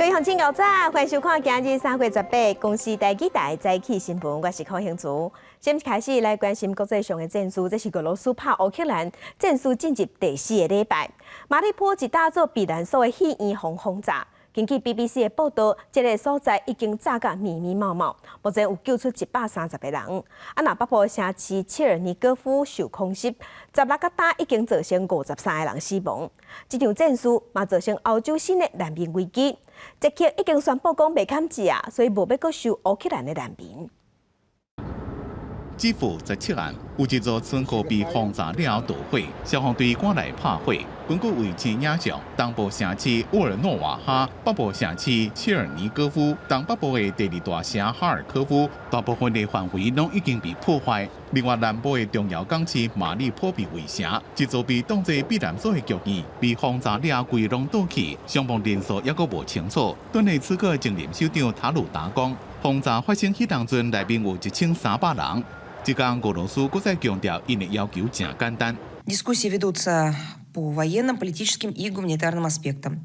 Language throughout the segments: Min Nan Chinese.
各位鄉親早，歡迎收看今日3月18公視台語台早起新聞，我是柯興竹。先開始來關心國際上的戰事，這是俄羅斯拍烏克蘭戰事進入第四个禮拜。馬里波一搭做避難所的戲院予轟炸，根據 BBC 的報道，這个所在已經炸甲密密麻麻，目前有救出130個人。啊，若北部城市切爾尼戈夫受空襲，16到今已經造成53個人死亡。這場戰事嘛造成歐洲新的難民危機。捷克已經宣布講袂堪治啊，所以無欲閣收烏克蘭的難民。基輔17號有一座倉庫被轟炸了後導火，消防隊趕來拍火。根據衛星影像，東部城市沃爾諾瓦哈、北部城市切爾尼戈夫、東北部的第二大城哈爾科夫，大部分的範圍攏已經被破壞。另外，南部的重要港市馬里波被圍城，這座被當作避難所的劇院被轟炸了後規攏倒去，傷亡人數猶閣無清楚。頓內茨克前任首長塔魯達講，轟炸發生彼當陣，內面有1300人。這工俄羅斯閣再強調，𪜶的要求誠簡單。 Дискуссии ведутся по военным, политическим и гуманитарным аспектам.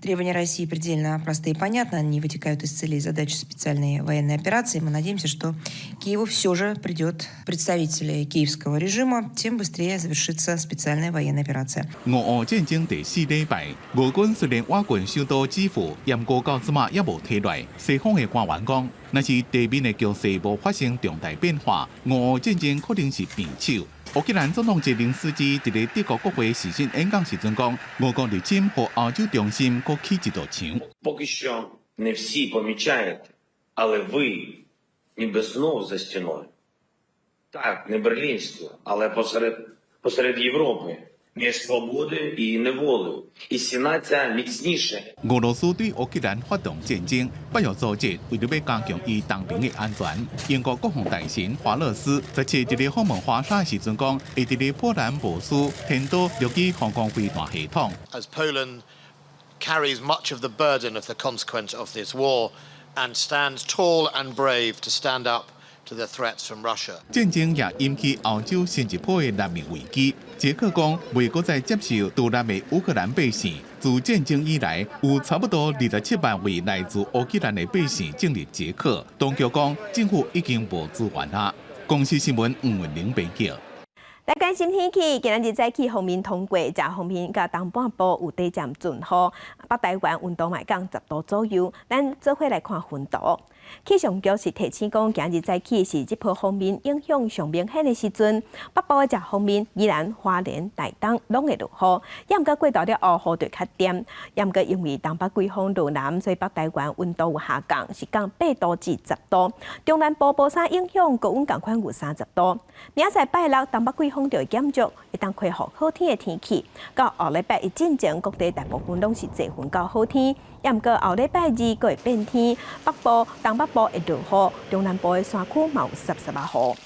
Требования России предельно просты и понятны. Они вытекают из целей и задач специальной военной операции. Мы надеемся, что к Киеву все же придет представители киевского режима, тем быстрее завершится специальная военная операция. 俄烏戰爭第四禮拜，俄軍雖然挖進首都基輔，毋過到這馬猶無退來。西方的官員講，若是地面的局勢無發生重大變化，俄烏戰爭可能是平手。烏克蘭總統澤連斯基佇咧德國國會視訊演講時陣講，俄國入侵予歐洲中心閣起一道牆。 Поки що не всі помічаєте, але ви ніби знов за стіною. Так, не берлінською, але посеред Європи, між свободою і неволею. І стіна ця міцніше. 俄羅斯對烏克蘭發動戰爭，北約組織為著欲加強伊同盟的安全，英國國防大臣華勒斯17佇咧訪問華沙的時陣講，會佇咧波蘭部署天刀陸基防空飛彈系統。 As Poland carries much of the burden of the consequence of this war and stands tall and brave to stand up to the threats from Russia. 戰爭也引起歐洲新一波的難民危機。捷克講，袂閣再接受獨立的烏克蘭百姓。自戰爭以來，有差不多27萬位來自烏克蘭的百姓進入捷克。當局講，政府已經無資源啦。公視新聞吳文玲編輯。來關心天氣，今仔日早起鋒面通過，食鋒面佮東半部有短暫陣雨，北台灣溫度嘛降10度左右。咱做伙來看雲圖。氣象局是提醒講，今日早起是這波鋒面影響上明顯的時陣，北部的食鋒面，宜蘭、花蓮、台東攏會落雨，毋過過晝了後雨就較點。毋過因為東北季風落南，所以北台灣溫度有下降，是降8度至10度。中南部無啥影響，高溫仝款有30度。明仔載拜六東北季風就會減弱，會當恢復好天的天氣。到後禮拜一進前，各地大部分攏是濟雲到好天。毋過後禮拜二閣會變天，北部、東北部會落雨，中南部的山區嘛有濕濕仔雨。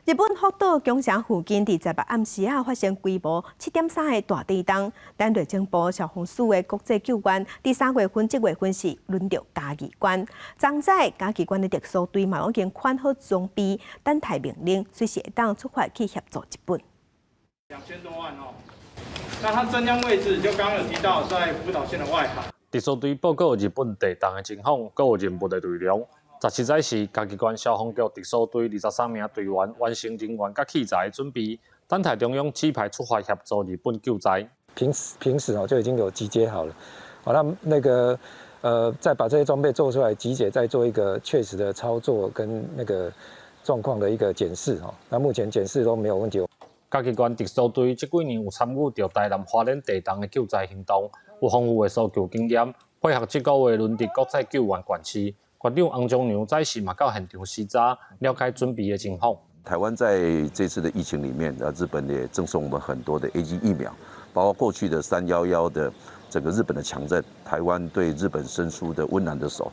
日本福島宮城附近佇16暗時仔發生規模7.3的大地動，咱內政部消防署的國際救援，佇3月份、這月份是輪著嘉義縣。昨早嘉義縣的特搜隊嘛已經款好裝備，等待命令，隨時會當出發去協助日本。2000多萬哦，那它震央位置就剛剛有提到，在福島縣的外海。特搜隊報告日本地動的情況，閣有任務的內容。17早時，嘉義縣消防局特搜隊23名隊員完成人員佮器材準備，等待中央指派出發協助日本救災。平時哦就已經有集結好了，好，那再把這些裝備做出來，集結，再做一個確實的操作跟那個狀況的一個檢視哦。那目前檢視都沒有問題。嘉義縣特搜隊這幾年有參與著台南花蓮地動的救災行動，有豐富的搜救經驗，配合這個月輪值國際救援縣市。縣長洪忠良早時嘛到現場視察，了解準備的情況。台灣在這次的疫情裡面，日本也贈送我們很多的 AZ 疫苗，包括過去的3·11的這個日本的強震，台灣對日本伸出的溫暖的手，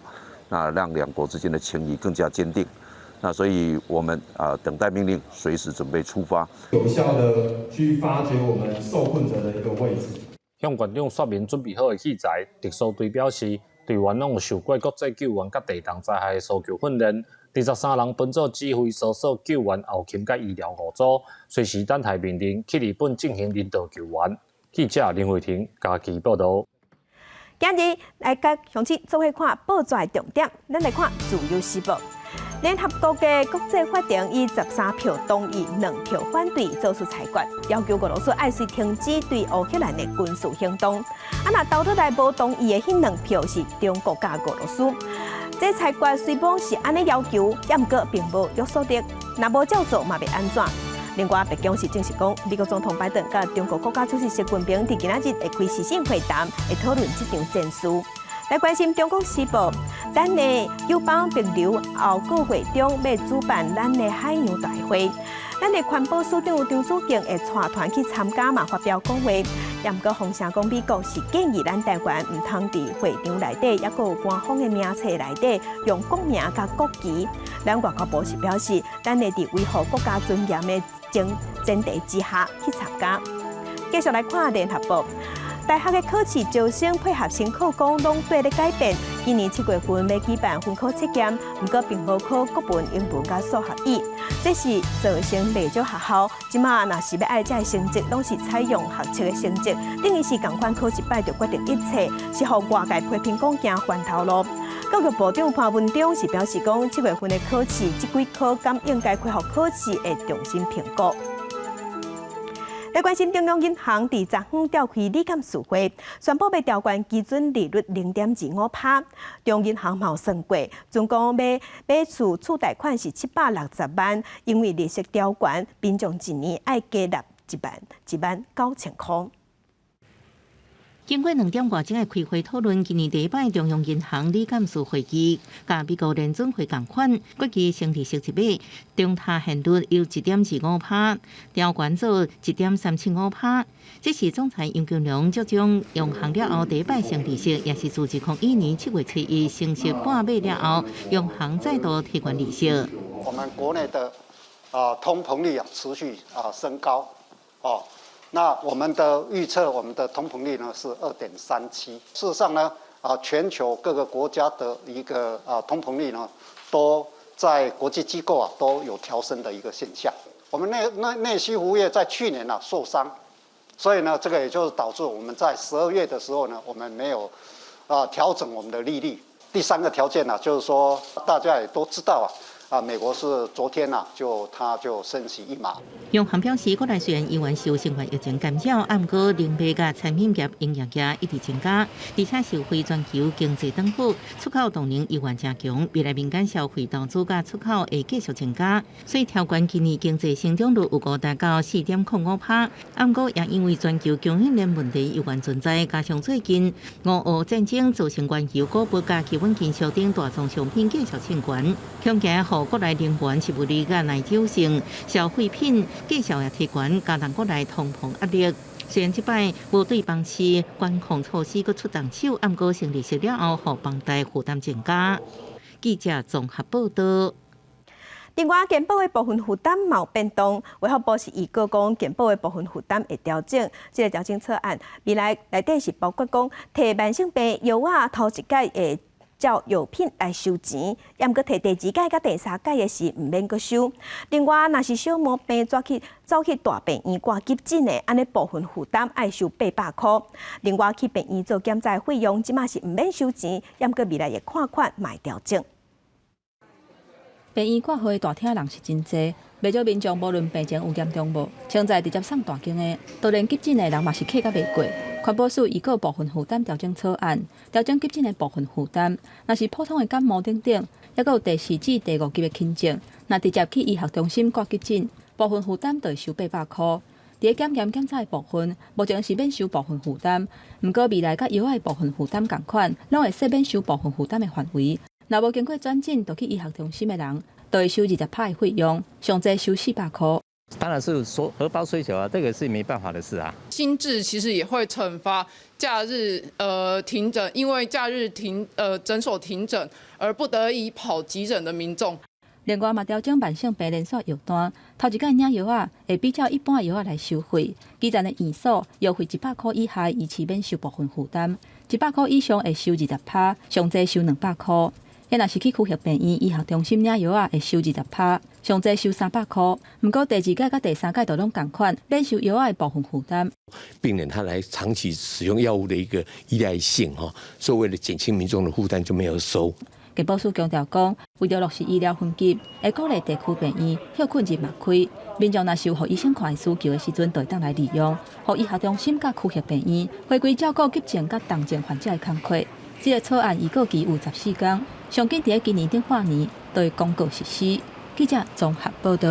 那讓兩國之間的情誼更加堅定。那所以我們啊等待命令，隨時準備出發，有效的去發掘我們受困者的一個位置。向縣長說明準備好的器材，特搜隊表示，隊員攏有受過國際救援佮地動災害的搜救訓練，23人分做指揮、搜索、救援、後勤佮醫療五組，隨時等待命令去日本進行人道救援。記者林慧婷嘉義報道。今日來佮鄉親做伙看報紙的重點，咱來看《自由時報》。聯合國的國際法庭以13票同意、2票反對做出裁決，要求俄羅斯愛須停止對烏克蘭的軍事行動。啊，若投落來無同意的彼兩票是中國佮俄羅斯。這裁決雖罔是按呢要求，也毋過並無約束力。若無照做嘛袂按怎。另外，白宮是證實講，美國總統拜登佮中國國家主席習近平佇今仔日會開視訊會談，會討論這場戰事。來關心《中國時報》，咱的友邦帛琉後個月中欲主辦咱的海洋大會，咱的環保署長張子敬會帶團去參加嘛，發表講話。也毋過，風聲講美國是建議咱台灣毋通佇會場內底，抑閣有官方的名冊內底用國名佮國旗。咱外交部是表示，咱會佇維護國家尊嚴的前提之下去參加。繼續來看聯合報。大學的考試招生配合新課綱攏綴咧改變。今年7月份欲舉辦分科測驗，毋過並無考國文、英文佮數學語，這是造成袂少學校這馬若是欲愛這个成績，攏是採用學測的成績，等於是仝款考一擺就決定一切，是予外界批評講行翻頭路。教育部長潘文忠是表示講，七月份的考試，這幾科敢應該恢復考試會重新評估。來關心中央銀行佇昨昏召開理監事會，宣布欲調懸基準利率0.25%。中央銀行嘛有算過，總共買買厝厝貸款是760萬，因為利息調懸，民眾一年愛加納1萬1萬9千箍。經過2點外鐘的開會討論，今年第一擺中央銀行理監事會議，佮美國聯準會仝款，決議升利息一碼，中下限率由1.25%調懸做1.375%。這是總裁楊金龍接掌央行了後第一擺升利息，也是自2001年7月初一升息半碼了後，央行再度提懸利息。我們國內的通膨率啊持續升高，哦。那我們的預測，我們的通膨率呢是2.37。事實上呢，全球各個國家的一個通膨率呢，都在國際機構啊都有調升的一個現象。我們內需服務業在去年啊受傷，所以呢，這個也就是導致我們在12月的時候呢，我們沒有調整我們的利率。第三個條件呢，就是說大家也都知道啊。美國是昨天呐，就它就升息一碼。央行表示，國內雖然猶原受新冠疫情干擾，毋過零售佮餐飲業營業額一直增加，而且受惠全球經濟轉好，出口動能猶原誠強，未來民間消費投資佮出口會繼續增加，所以調懸今年經濟成長率預估達到4.05%。毋過也因為全球供應鏈問題猶原存在，加上最近俄烏戰爭造成原油、穀物佮基本金屬等大宗商品繼續升懸，恐驚予國內能源、食物佮耐久性消費品價數也提懸，加重國內通膨壓力。雖然這擺無對房市管控措施閣出重手，毋過升利息了後，予房貸負擔增加。記者綜合報道。另外，健保的部分負擔嘛有變動，衛福部是預告講，健保的部分負擔會調整。這個調整草案未來內底是包括講，提慢性病藥仔頭一擺會照藥品來收錢，抑毋過提第二擺佮第三擺的是毋免閣收。另外，若是小毛病轉去走去大病院掛急診的，按呢部分負擔愛收800箍。另外，去病院做檢查費用，這馬是毋免收錢，抑毋過未來會看款嘛會調整。病院掛號的大廳人是真濟，袂少民眾無論病情有嚴重無，穿在直接送大間的，就連急診的人嘛是客甲袂過。環保署預告部分負擔調整草案，調整急診的部分負擔，若是普通的感冒等等，抑閣有第四至第五級的輕症，若直接去醫學中心掛急診，部分負擔就會收800箍。佇咧檢驗檢查的部分，目前是免收部分負擔，毋過未來佮藥的部分負擔仝款，攏會設免收部分負擔的範圍。若無經過轉診，就去醫學中心的人，就會收20%的費用，上濟收400箍。當然是說荷包雖小啊，這個是沒辦法的事啊。新制其實也會懲罰假日停診，因為假日停診所停診而不得已跑急診的民眾。另外嘛，調整慢性病連鎖藥單，頭一擺領藥仔會比照一般的藥仔來收費。基層的院所藥費100箍以下，維持免收部分負擔；100箍以上會收20%，上濟收200箍。若是去區域病院醫學中心領藥仔，會收20趴，上濟收300箍。毋過第二改佮第三改都攏仝款，免收藥仔的部分負擔。病人他來長期使用藥物的一個依賴性，哈，所以為了減輕民眾的負擔，就沒有收。健保署強調講，為著落實醫療分級，會鼓勵地區病院歇睏日嘛開，民眾若是有予醫生看的需求的時陣，就會當來利用，予醫學中心佮區域病院回歸照顧急症佮重症患者的工課。這個草案預告期有14工，上緊佇今年頂半年就會公告實施。記者綜合報導。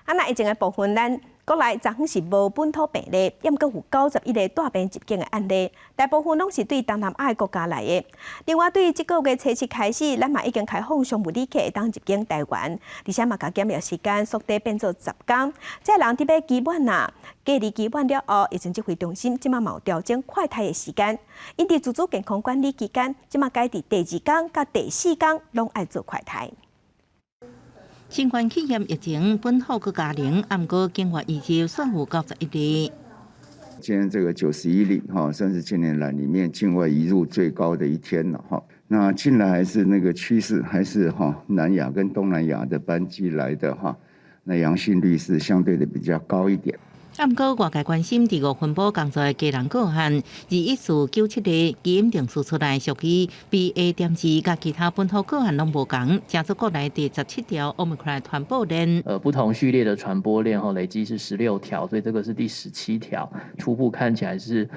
啊，那疫情的部分，咱國內昨昏是無本土病例，猶閣有91個帶病入境的案例，大部分攏是對東南亞的國家來的。另外，對這個月初七開始，咱嘛已經開放商務旅客會當入境台灣，而且嘛共檢疫時間縮短變做10工。這人佇欲期滿啊，隔離期滿了後，疫情指揮中心這馬嘛有調整快篩的時間。𪜶佇自主健康管理期間，這馬改佇第二工佮第四工攏愛做快篩。新冠肺炎疫情本土閣加零，毋過境外移入煞有91例。今天這個91例，哈，算是近年來裡面境外移入最高的一天了，哈。那進來還是那個趨勢，還是哈南亞跟東南亞的班機來的哈，那陽性率是相對的比較高一點。毋過外界關心佇五分埔工作的家人個案，21497例基因定序出來屬於 BA.2，佮其他本土個案攏無仝，成做國內第17條 Omicron 傳播鏈。不同序列的傳播鏈吼，累計是16條，所以這個是第17條。初步看起來是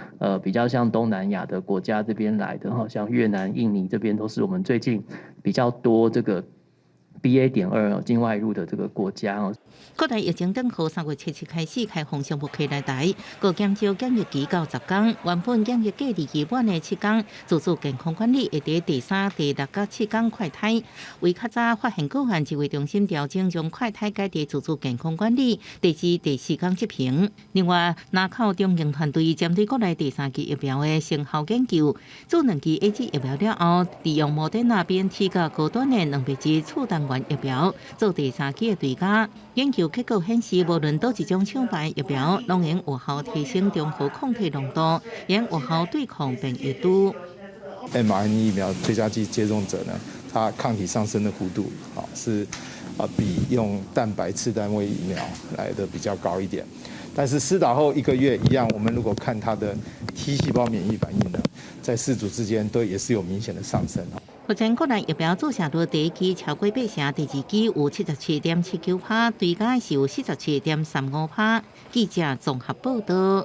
比較像東南亞的國家這邊來的哈，像越南、印尼這邊都是我們最近比較多這個 BA.2境外入的這個國家哦。國內疫情頂號3月7日開始開放商務客來台，閣減少檢疫期到10工，原本檢疫隔離期滿的7工，自主健康管理會佇第三、第六佮七工快篩。為較早發現個案，指揮中心調整將快篩改佇自主健康管理第二、第四工執行。另外，林口中研團隊針對國內第三劑疫苗的成效研究，注兩劑 AZ 疫苗了後，利用莫德納 BNT 佮高端的蛋白質次單元疫苗做第三劑的追加研究。結果顯示，無論佗一種廠牌疫苗，攏會有效提升中和抗體濃度，也有效對抗變異株。 mRNA 疫苗追加劑接種者呢，他抗體上升的幅度啊是啊比用蛋白次單位疫苗來的比較高一點。但是施打後一個月一樣，我們如果看它的 T 細胞免疫反應呢，在四組之間都也是有明顯的上升。目前國內疫苗注射率第一劑超過八成，第二劑有77.79趴，追加是有47.35趴。記者綜合報導。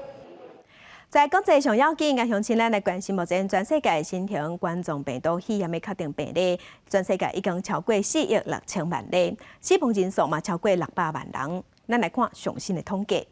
在國際上要緊，共鄉親咱來關心目前全世界新型冠狀病毒肺炎的確診病例，全世界已經超過4億6千萬例，死亡人數嘛超過600萬人。咱來看上新的統計，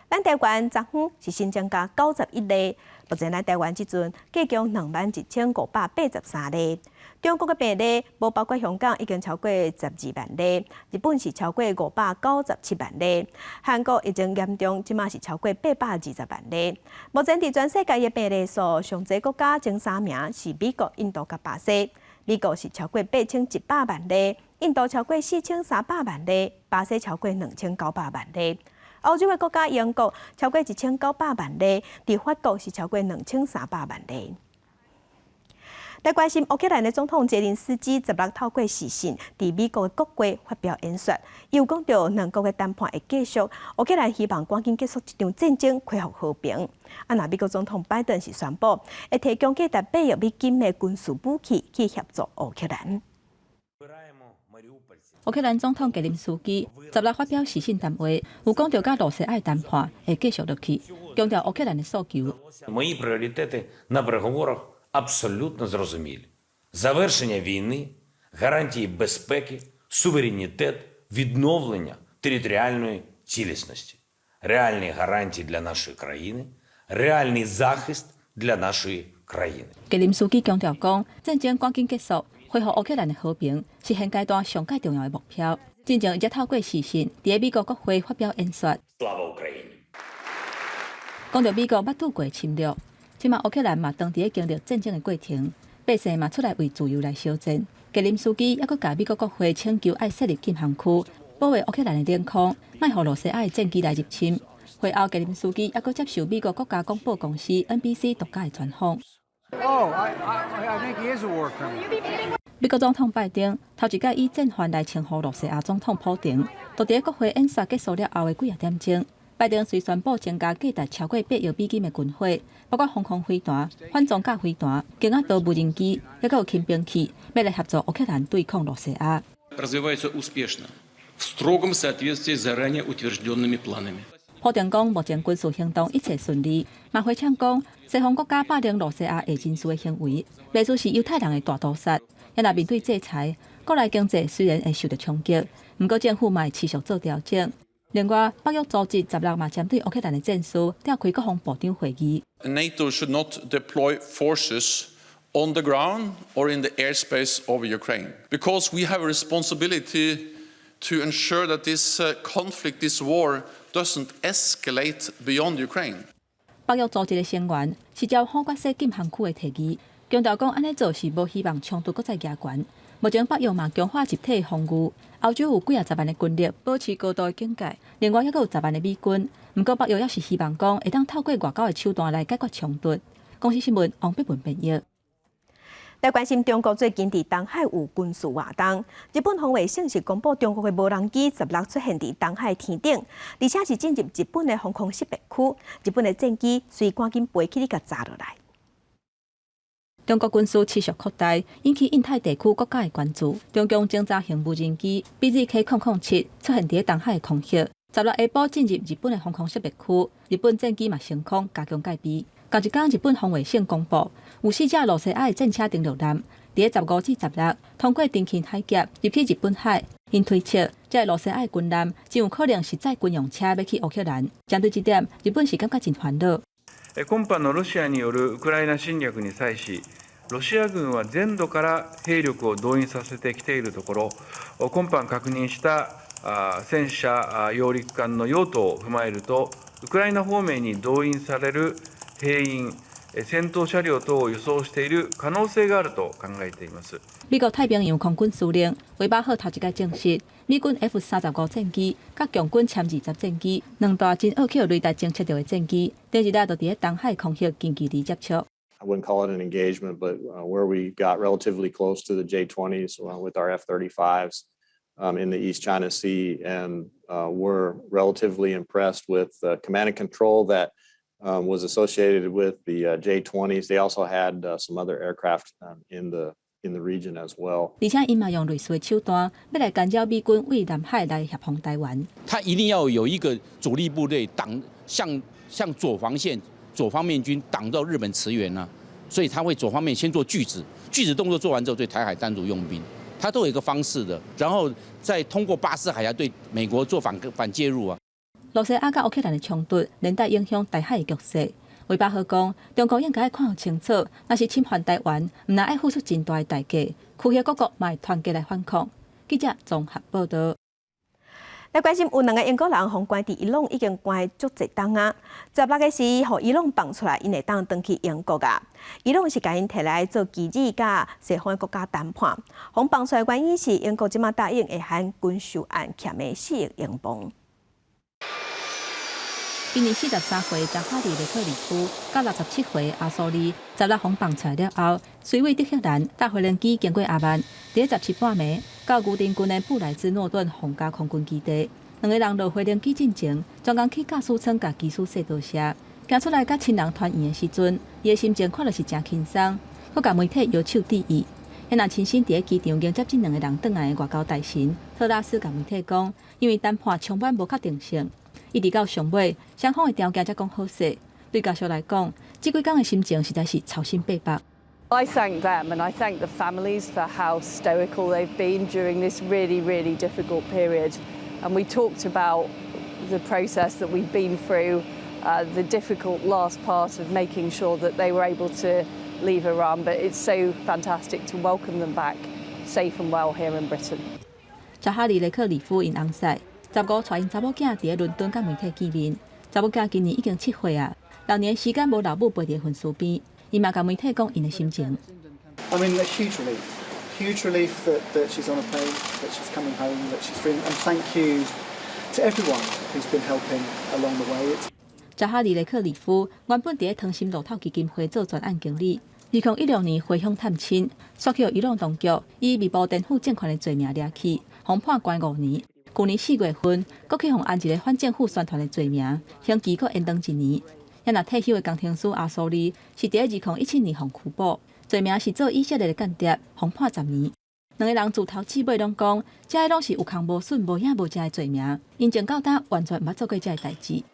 咱台灣昨昏是新增加91例，目前咱台灣這陣計共21,583例。中國的病例無包括香港，已經超過12萬例；日本是超過597萬例；韓國疫情嚴重，這馬是超過820萬例。目前佇全世界的病例數，上濟國家前三名是美國、印度佮巴西。美國是超過8100萬例，印度超過4300萬例，巴西超過2900萬例。歐洲的國家英國超過1900萬例，佇法國是超過2300萬例。來關心烏克蘭的總統澤連斯基16透過視訊，佇美國的國會發表演說，伊有講著兩國的談判會繼續，烏克蘭希望趕緊結束這場戰爭，恢復和平。啊，若美國總統拜登是宣布，會提供價值8億美金的軍事武器去協助烏克蘭。烏克蘭總統澤連斯基16發表視訊談話，有講著佮羅西亞談判會繼續落去，強調烏克蘭的訴求。 Мої пріоритети на переговорах абсолютно зрозумілі: завершення війни, гарантії безпеки, суверенітет, відновлення територіальної цілісності, реальні гарантії для нашої країни, реальний захист для нашої країни. 澤連斯基強調講，戰爭趕緊結束，恢復烏克蘭的和平是現階段上蓋重要的目標。進前伊才透過視訊，佇美國國會發表演說。講著美國捌拄過侵略，這馬烏克蘭嘛當佇咧經歷戰爭的過程，百姓嘛出來為自由來相戰。澤連斯基猶閣共美國國會請求愛設立禁航區，保衛烏克蘭的領空，莫予羅西亞的戰機來入侵。會後，澤連斯基猶閣接受美國國家廣播公司 NBC 獨家的專訪。 Oh, I think he is a war criminal. 美國總統拜登頭一擺以戰犯來稱呼露西亞總統普廷，就佇國會演說結束了後的幾仔點鐘，拜登隨宣布增加價值超過8億美金的軍火，包括防空飛彈、反裝甲飛彈、高壓刀無人機，抑閣有輕兵器，欲來協助烏克蘭對抗露西亞。 развиваются успешно, в строгом соответствии с заранее утвержденными планами. 普廷講，目前軍事行動一切順利，嘛回嗆講，西方國家霸凌露西亞下人士的行為，袂輸是猶太人的大屠殺。若面對制裁，國內經濟雖然會受著衝擊，毋過政府嘛會持續做調整。另外，北約組織16嘛針對烏克蘭的戰事召開國防部長會議。 NATO should not deploy forces on the ground or in the airspace of Ukraine, because we have a responsibility to ensure that this conflict, this war, doesn't escalate beyond Ukraine. 北約組織的成員是照好決說禁航區的提議，強調講按呢做是無希望衝突閣再加懸。目前北約嘛強化集體防禦，歐洲有幾仔十萬的軍力保持高度的警戒，另外抑閣有10萬的美軍。毋過北約猶是希望講會當透過外交的手段來解決衝突。公視新聞王碧文編譯。來關心中國最近佇東海有軍事活動，日本防衛省是公布中國的無人機十六出現佇東海天頂，而且是進入日本的防空識別區，日本的戰機隨趕緊飛起去共炸落來。中國軍事持續擴大，引起印太地區國家的關注。中共偵察型無人機 BZK-007出現佇東海的空域，16下晡進入日本的防空識別區，日本戰機嘛升空加強戒備。仝一工，日本防衛省公布，有四架露西亞的戰車登陸艦，佇15至16通過長崎海峽入去日本海。𪜶推測，這个露西亞的軍艦真有可能是載軍用車欲去烏克蘭。針對這點，日本是感覺真煩惱。今般のロシアによるウクライナ侵略に際し、ロシア軍は全土から兵力を動員させてきているところ、今般確認した戦車揚陸艦の用途を踏まえると、ウクライナ方面に動員される兵員、戦闘車両等を輸送している可能性があると考えています。美國太平洋空軍司令韋巴赫頭一擺證實，美軍 F-35戰機佮共軍殲20戰機兩大真奧克雷達偵測著的戰機，頂一日就佇咧東海空域近距離接觸。 I wouldn't call it an engagement, but where we got relatively close to the J-20s with our F-35s in the East China Sea, and were relatively impressed with the command and control that was associated with the J-20s. They also had some other aircraft in the region as well. 而且𪜶嘛用類似的手段，欲來干擾美軍對南海來協防台灣。他一定要有一個主力部隊擋，向左防線、左方面軍擋到日本馳援啊，所以他會左方面先做拒止，拒止動作做完之後，對台海單獨用兵，他都有一個方式的，然後再通過巴士海峽對美國做反介入啊。露西亞佮烏克蘭的衝突連帶影響台海的局勢。韋巴赫講，中國應該看清楚，若是侵犯台灣，毋但愛付出真大的代價，區域各國嘛會團結來反抗。記者綜合報導。來關心有兩個英國人予關佇伊朗已經關足濟冬啊！16个時，予伊朗放出來，𪜶會當轉去英國啊！伊朗是共𪜶提來做棋子，佮西方國家談判。予放出來原因是英國這馬答應會還軍售案欠的4億英鎊。今年43歲扎哈里雷克里夫，佮67歲阿蘇利，十六予放出來了後，隨位德黑蘭搭飛行機經過阿曼，佇17半暝到牛津郡的布萊茲諾頓皇家空軍基地，兩个人落飛行機進前，專工去駕駛艙共機師說多謝。行出來佮親人團圓的時陣，伊的心情看著是誠輕鬆，閣共媒體搖手致意。彼若親身佇咧機場迎接這兩个人轉來的外交大臣特拉斯共媒體講，因為談判充滿無確定性。一直到上尾，雙方的條件才講好勢。對家屬來講，這幾工的心情實在是操心百百。 I thank them and I thank the families for how stoical they've been during this really, really difficult period. And we talked about the process that we've been through, the difficult last part of making sure that they were able to leave Iran. But it's so fantastic to welcome them back safe and well here in Britain. 查哈里雷克里夫𪜶翁婿。15帶𪜶查某囝佇咧倫敦佮媒體見面，查某囝今年已經7歲啊，6年時間無老母陪佇分屍邊，伊嘛共媒體講𪜶的心情。 I mean, a huge relief, huge relief that she's on a plane, that she's coming home, that she's free, and thank you to everyone who's been helping along the way. 查哈里雷克里夫原本佇咧湯森路透基金會做專案經理， 2016年回鄉探親，煞予伊朗當局以密謀顛覆政權的罪名掠去，予判關5年。舊年4月份，閣去予按一个反政府宣傳的罪名，刑期閣延長一年。啊若退休的工程師阿蘇利是佇2017年予拘捕，罪名是做以色列的間諜，予判10年。兩个人自頭至尾攏講，這攏是有空無筍、無影無跡的罪名，𪜶從到今完全毋捌做過這个代誌。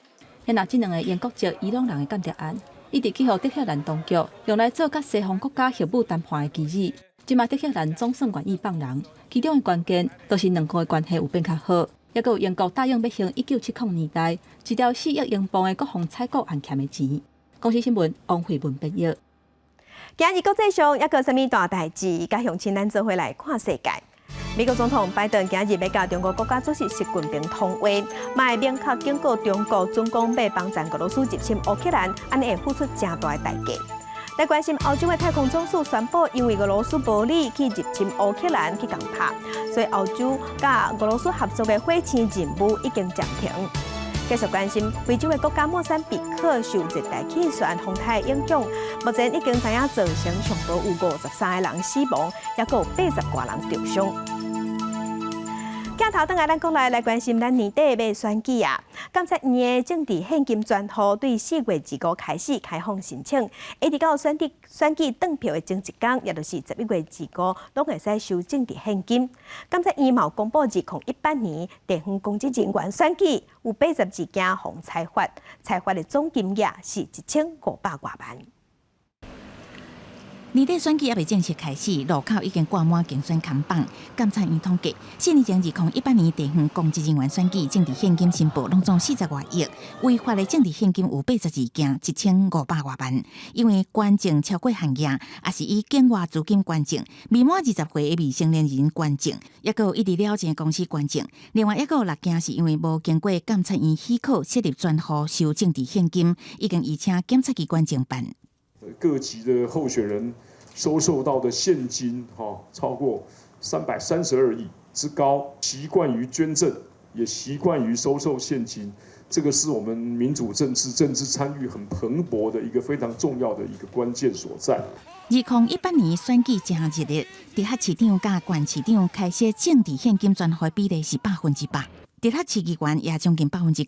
啊若這兩个英國籍伊朗人的間諜案，一直去予德黑蘭當局用來做佮西方國家核武談判的棋子。這馬德黑蘭總算願意放人，其中的關鍵就是兩國的關係有變較好，抑閣有英國答應欲還1970年代一條4億英鎊的國防採購案欠的錢。公視新聞王慧文編譯。今日國際上抑閣啥物大代誌？佮鄉親咱做伙來看世界。美國總統拜登今日欲佮中國國家主席習近平通話，嘛會明確警告中國，準講欲幫贊俄羅斯入侵烏克蘭，按呢會付出誠大的代價。來關心歐洲的太空總署宣布，因為俄羅斯無理去入侵烏克蘭去共拍，所以歐洲佮俄羅斯合作的火星任務已經暫停。繼續關心非洲的國家莫桑比克受熱帶氣旋風颱影響，目前已經知影造成上無有53个人死亡，抑閣有80外人著傷。鏡頭轉來咱國內來關心咱年底欲選舉啊，監察院的政治獻金專戶對4月25開始開放申請，一直到選舉轉票的前一工，也就是11月25，攏會使收政治獻金。監察院嘛公布2018年地方公職人員選舉有82件予裁罰，裁罰的總金額是1500外萬。年底選舉猶未正式開始，路口已經掛滿競選看板。監察院統計，四年前2018年地方公職人員選舉政治獻金申報攏總40外億，違法的政治獻金有82件，1500外萬。因為捐贈超過限額，抑是以境外資金捐贈，未滿20歲的未成年人捐贈，抑閣有一直了錢公司捐贈。另外抑閣有六件是因為無經過監察院許可設立專戶收政治獻金，已經移請檢察機關偵辦。各級的候選人收受到的現金，哈，超過332億之高。習慣於捐贈，也習慣於收受現金，這個是我們民主政治、政治參與很蓬勃的一個非常重要的一個關鍵所在。2018年選舉真熱烈，直轄市長佮縣市長開設政治獻金專戶比例是100%。直轄市議員也將近99%，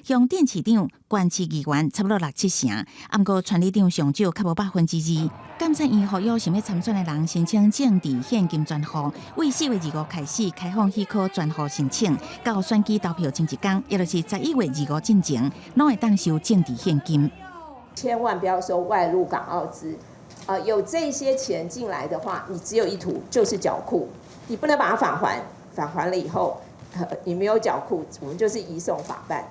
鄉鎮市長、縣市議員差不多六七成，毋過村里長上少較無2%。監察院呼籲想欲參選的人申請政治獻金專戶，為4月25開始開放許可專戶申請，到選舉投票前一工，也就是11月25進前，攏會當收政治獻金。千萬不要收外陸港澳資，啊，有這些錢進來的話，你只有一途，就是繳庫，你不能把它返還，返還了以後，你沒有繳庫，我們就是移送法辦。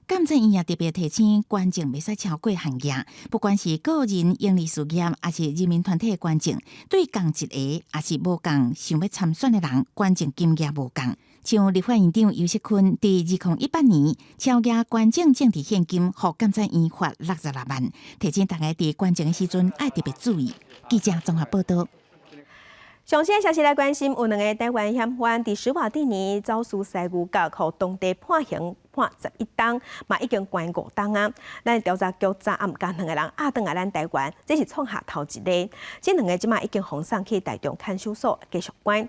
監察院也特別提醒，捐贈袂使超過限額，不管是個人營利事業，抑是人民團體的捐贈，對仝一个，抑是無仝想欲參選的人，捐贈金額無仝。像立法院長游錫堃，佇2018年超額捐贈政治獻金，予監察院罰66萬，提醒大家佇捐贈的時陣愛特別注意。記者綜合報道。上新消息來關心，有兩个台灣嫌犯佇史瓦帝尼走私犀牛角，予當地判刑判11冬，嘛已經關5冬啊。咱調查局昨暗共兩个人押轉來咱台灣，這是創下頭一例。這兩个這馬已經予送去台中看守所繼續關。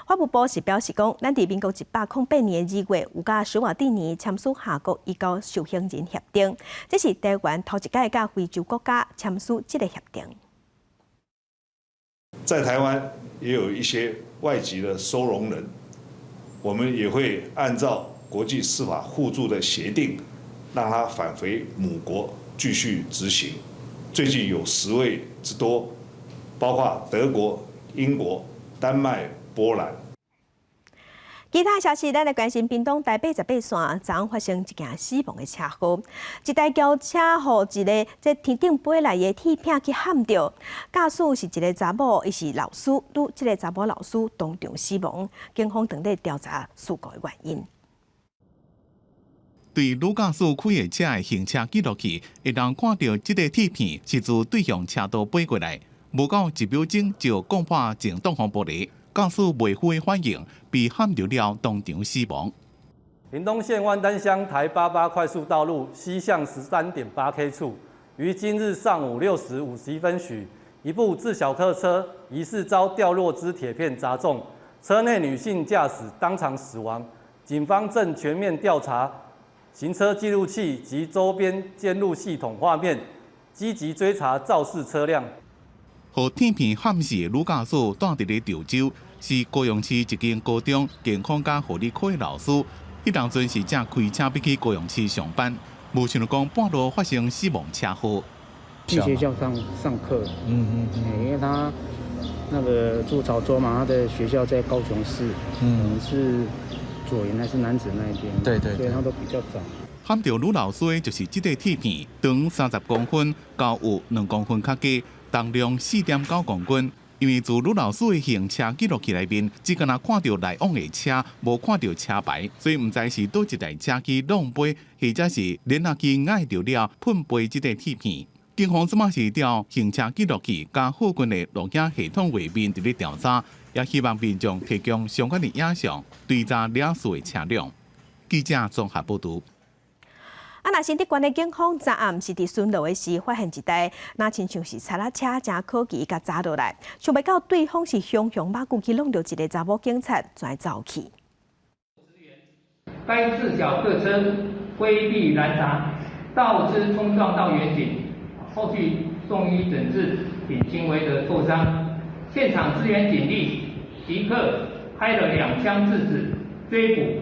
法務部是表示講，咱佇民國108年2月有佮史瓦帝尼簽署頷國移交受刑人協定，這是台灣頭一擺佮非洲國家簽署這个協定。在台灣也有一些外籍的收容人，我們也會按照國際司法互助的協定，讓他返回母國繼續執行。最近有10位之多，包括德國、英國、丹麥、波蘭。其他消息，咱來關心屏東台八十八線，昨昏發生一件死亡的車禍，一台轎車予一个這天頂飛來的鐵片去撼著，駕駛是一个查某，伊是老師，拄這个查某老師當場死亡，警方正咧調查事故的原因。對女駕駛開的車的行車記錄器，會當看著這個鐵片是自對向車道飛過來，無夠1秒鐘就摃破前擋風玻璃。駕駛袂赴的反應，被撼著了，當場死亡。屏東縣萬丹鄉台88快速道路西向13.8 K 處，於今日上午6時51分許，一部自小客車疑似遭掉落之鐵片砸中，車內女性駕駛當場死亡。警方正全面調查行車記錄器及周邊監錄系統畫面，積極追查肇事車輛。予鐵片撼死的女駕駛蹛佇咧潮州，是高雄市一間高中健康佮護理科的老師。彼當陣是正開車欲去高雄市上班，無想著講半路發生死亡車禍。去學校上上課，因為他那個住潮州嘛，他的學校在高雄市，是左營還是楠梓那一邊？對對，所以他都比較早。撼著女老師的就是這個鐵片，長30公分，高有2公分較低，重量4.9公斤。因為自女老師的行車記錄器內面，只干焦看著來往的車，無看著車牌，所以毋知是佗一台車去弄飛，或者是連垃機礙著了噴飛這個鐵片。警方這馬是調行車記錄器佮附近的錄影系統畫面佇咧調查，也希望民眾提供相關的影像，追查肇事的車輛。記者綜合報導。啊，若新竹縣的警方昨暗是佇巡邏的時，發現一台若親像是賊仔車，誠可疑，共查落來，想袂到對方是雄雄馬過去挵著一个查某警察，跩走去。該自小客車規避攔查，導致衝撞到員警，後續送醫診治，僅輕微的挫傷。現場支援警力即刻開了2槍制止追捕。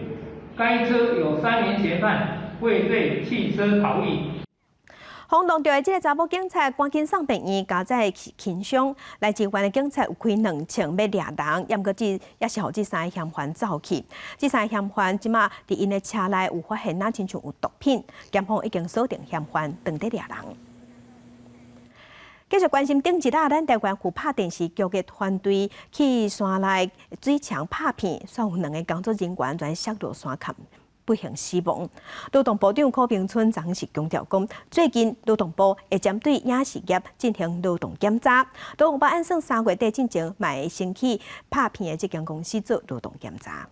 該車有3名嫌犯。畏罪棄車逃逸。轟動著的這个查某警察，趕緊送病院，加載輕傷。來支援的警察有開兩槍欲掠人，毋過這也是予這三个嫌犯走去。這三个嫌犯這馬佇𪜶的車內有發現，若親像有毒品，檢方已經鎖定嫌犯，當佇掠人。繼續關心頂一日，咱台灣虎拍電視劇的團隊去山內水牆拍片，煞有兩个工作人員跩摔落山崁，不幸死亡。勞動部長柯銘春昨是強調講，最近勞動部會針對影視業進行勞動檢查。勞動部按算3月底進前，嘛會先去拍片的這間公司做勞動檢查。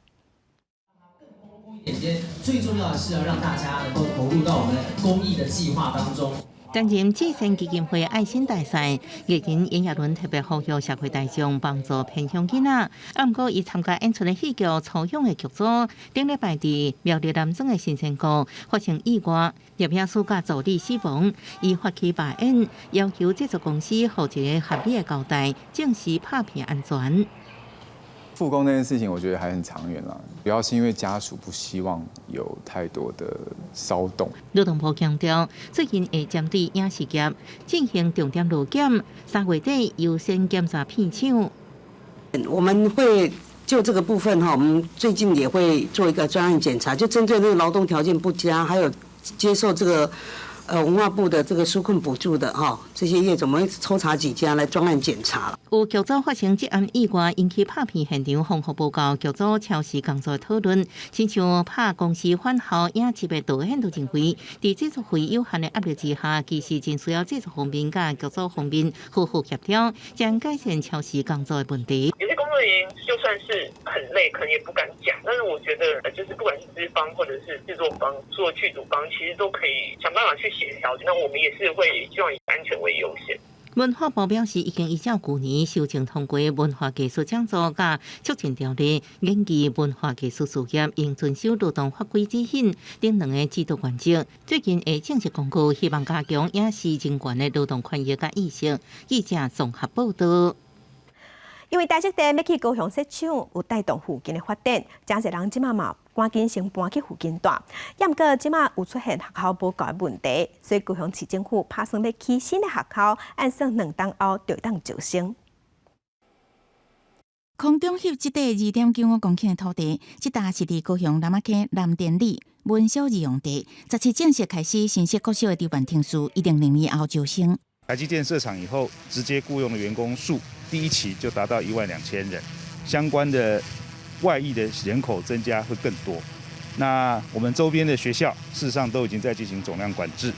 最重要的是要讓大家能夠投入到我們公益的計劃當中。擔任慈善基金會愛心大使，藝人炎亞綸特別呼籲社會大眾幫助偏鄉囡仔。啊，毋過伊參加演出的戲劇《初勇》的劇組，頂禮拜佇苗栗南庄的新生谷發生意外，攝影師佮助理死亡。伊發起罷演，要求製作公司予一个合理的交代，證實拍片安全。復工這件事情，我覺得還很長遠啦。主要是因為家屬不希望有太多的騷動。勞動部強調，最近會針對影視業進行重點勞檢，3月底優先檢查片廠。我們會就這個部分哈，我們最近也會做一個專案檢查，就針對那個勞動條件不佳，還有接受這個文化部的這個紓困補助的哈，這些業者，我們會抽查幾家來專案檢查。有劇組發生職安意外，引起拍片現場風雨報告，劇組超時工作討論，親像拍公視返校影集的導演都認為，佇製作費有限的壓力之下，其實真需要製作方面佮劇組方面好好協調，將改善超時工作的問題。有些工作人員就算是很累，可能也不敢講。但是我覺得，就是不管是資方或者是製作方、做劇組方，其實都可以想辦法去協調。那我們也是會希望以安全為優先。文化部表示，已經依照舊年修正通過文化藝術獎助佮促進條例，研議文化藝術事業應遵守勞動法規指引等兩个指導原則。最近會正式公告，希望加強影視人員的勞動權益佮意識。記者綜合報導。因為台積電欲去高雄設廠，有帶動附近的發展，誠濟人這馬嘛趕緊先搬去附近住。也毋過這馬有出現學校無夠的問題，所以高雄市政府拍算欲起新的學校，按算2冬後就會當招生。空中翕這塊2.95公頃的土地，這搭是佇高雄南仔坑南田里文小二用地，17正式開始新設國小的籌辦程序，一定2年後招生。台積電設廠以後，直接僱傭的員工數，第一期就達到1萬2千人，相關的外溢的人口增加會更多。那我們周邊的學校，事實上都已經在進行總量管制。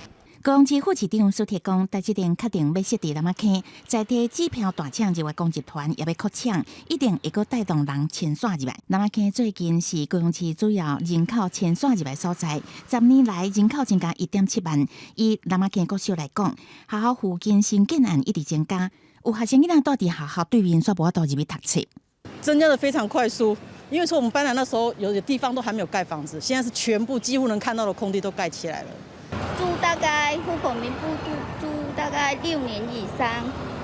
高雄市副市長蘇鐵講，台積電確定欲設佇南仔坑，在地支票大廠日月光集團也欲擴廠，一定會閣帶動人遷徙入來。南仔坑最近是高雄市主要人口遷徙入來所在，10年來人口增加1.7萬。以南仔坑國小來講，學校附近新建案一直增加。有學生囡仔蹛佇學校對面，煞無法度入去讀冊。增加得非常快速，因為說我們搬來那時候，有的地方都還沒有蓋房子，現在是全部幾乎能看到的空地都蓋起來了。住大概戶口名簿住大概6年以上，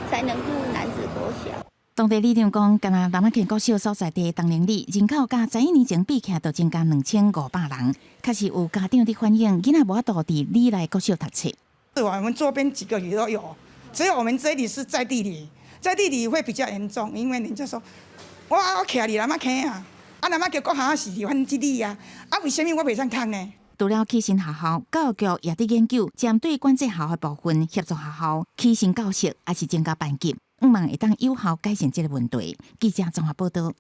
才能入楠梓國小。當地里長講，干焦楠仔坑國小所在地東寧里人口佮11年前比起來，就增加2500人。確實有家長佇反映，囡仔無法度佇里內國小讀冊。對，我們周邊幾個里都有，只有我們這裡是在地里，在地里會比較嚴重，因為人家說我徛佇楠仔坑啊，啊楠仔坑國校是佇阮這裡啊，啊為啥物我袂使讀呢？除了起新學校，教育局也佇研究針對管制學校的部分協助學校起新教室，抑是增加班級，向望會當有效改善這個問題。記者綜合報導。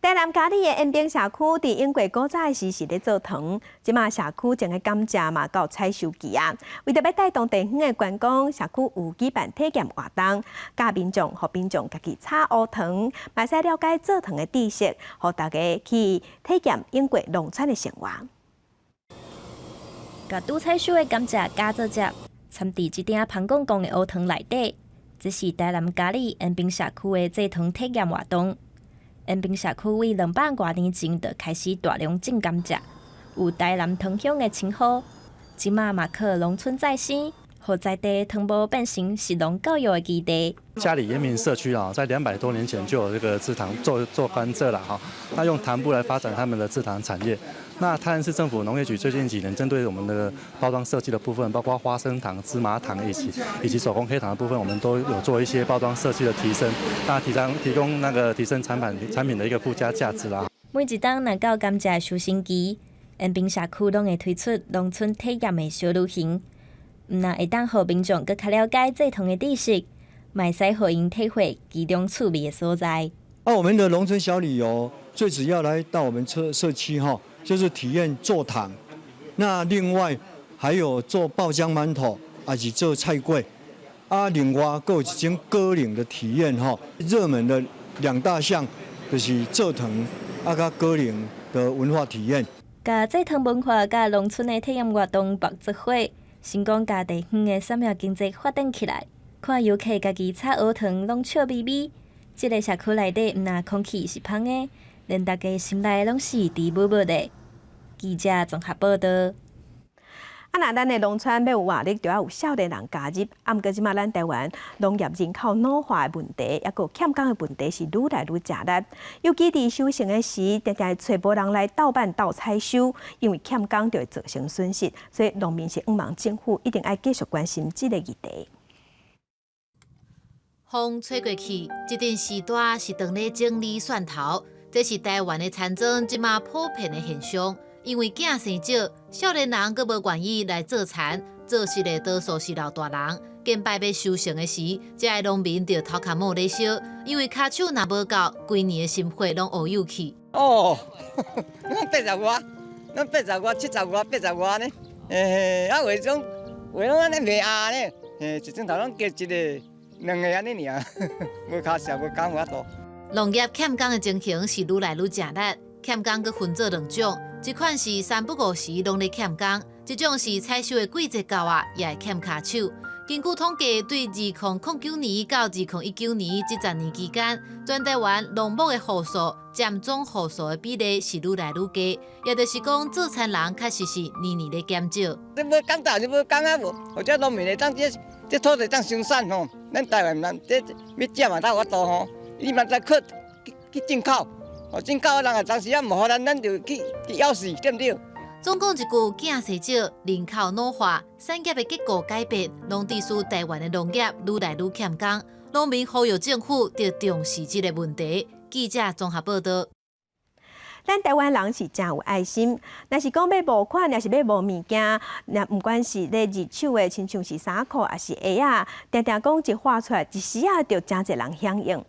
台南佳里的延平社區，佇英國古早時是咧做糖，這馬社區種的甘蔗嘛到採收期啊。為著欲帶動地方的觀光，社區有舉辦體驗活動，教民眾、予民眾家己炒烏糖，嘛會使了解做糖的知識，予大家去體驗英國農村的生活。共拄採收的甘蔗夾做汁，摻佇這鼎芳公公的烏糖內底。這是台南佳里延平社區的製糖體驗活動。延平社區為200外年前就開始大量種甘蔗，有台南糖鄉的稱號。這馬嘛靠農村再生，予在地糖母變成食農教育的基地。佳里延平社區啊，在200多年前就有這個製糖做做甘蔗了哈。那用糖布來發展他們的製糖產業。那台南市政府農業局最近幾年針對我們的包裝設計的部分，包括花生糖、芝麻糖以及手工黑糖的部分，我們都有做一些包裝設計的提升，那提升提供那個提升產品的一個附加價值啦。每一冬若到甘蔗收成期，延平社區攏會推出農村體驗的小旅行，毋但會當予民眾閣較了解製糖的知識，嘛會使予𪜶體會其中趣味的所在。啊，我們的農村小旅遊最主要來到我們社區哈，就是體驗做糖，那另外還有做爆漿饅頭，還是做菜粿。啊，另外閣有一種果嶺的體驗哈，熱門的兩大項就是做糖啊，佮果嶺的文化體驗。共製糖文化佮農村的體驗活動綁做伙，成功共地方的產業經濟發展起來。看遊客家己炒烏糖攏笑眯眯，這个社區內底毋但空氣是芳的，連大家心內攏是甜蜜蜜的。記者綜合報導。啊，若咱的農村欲有活力，就愛有少年人加入。啊，毋過這馬咱台灣農業人口老化的問題，抑閣有欠工的問題是愈來愈食力。尤其佇收成的時，定定會揣無人來鬥辦鬥採收，因為欠工就會造成損失，所以農民是向望政府一定愛繼續關心這個議題。風吹過去，這陣時段是當咧整理蒜頭，這是台灣的田莊這馬普遍的現象。因為囝生少，少年人閣無願意來做田，做實的多數是老大人。近擺欲收成的時，這个農民就頭殼毛咧燒，因為跤手若無夠，規年的心血攏烏有去。哦，攏八十外，攏八十外、70外、80外呢。欸，啊，話種話攏按呢袂壓呢，欸，一鐘頭攏加一个、兩个按呢爾，無跤數，無工無法度。農業欠工的情形是愈來愈食力，欠工閣分做兩種，一款是三不五時攏咧欠工，一種是採收的季節到啊，也會欠跤手。根據統計，對2009年到2019年這10年期間，全台灣農牧的戶數佔總戶數的比例是愈來愈低，也就是講，做田人確實是年年咧減少。你無工當，你無工啊無，或者農民會當這土地當生產吼，咱台灣人這欲食嘛才有法度吼，你嘛知去去進口，哦進口人啊，當時啊無予咱，咱就去枵死，對毋對？總講一句，囝生少，人口老化，產業的結構改變，攏致使台灣的農業愈來愈欠工。農民呼籲政府著重視這个問題。記者綜合報導。咱台灣人是誠有愛心，若是講欲募款，抑是欲募物件，若毋管是咧二手的，親像是衫褲，抑是鞋仔，定定講一發出來，一時仔就誠濟人響應。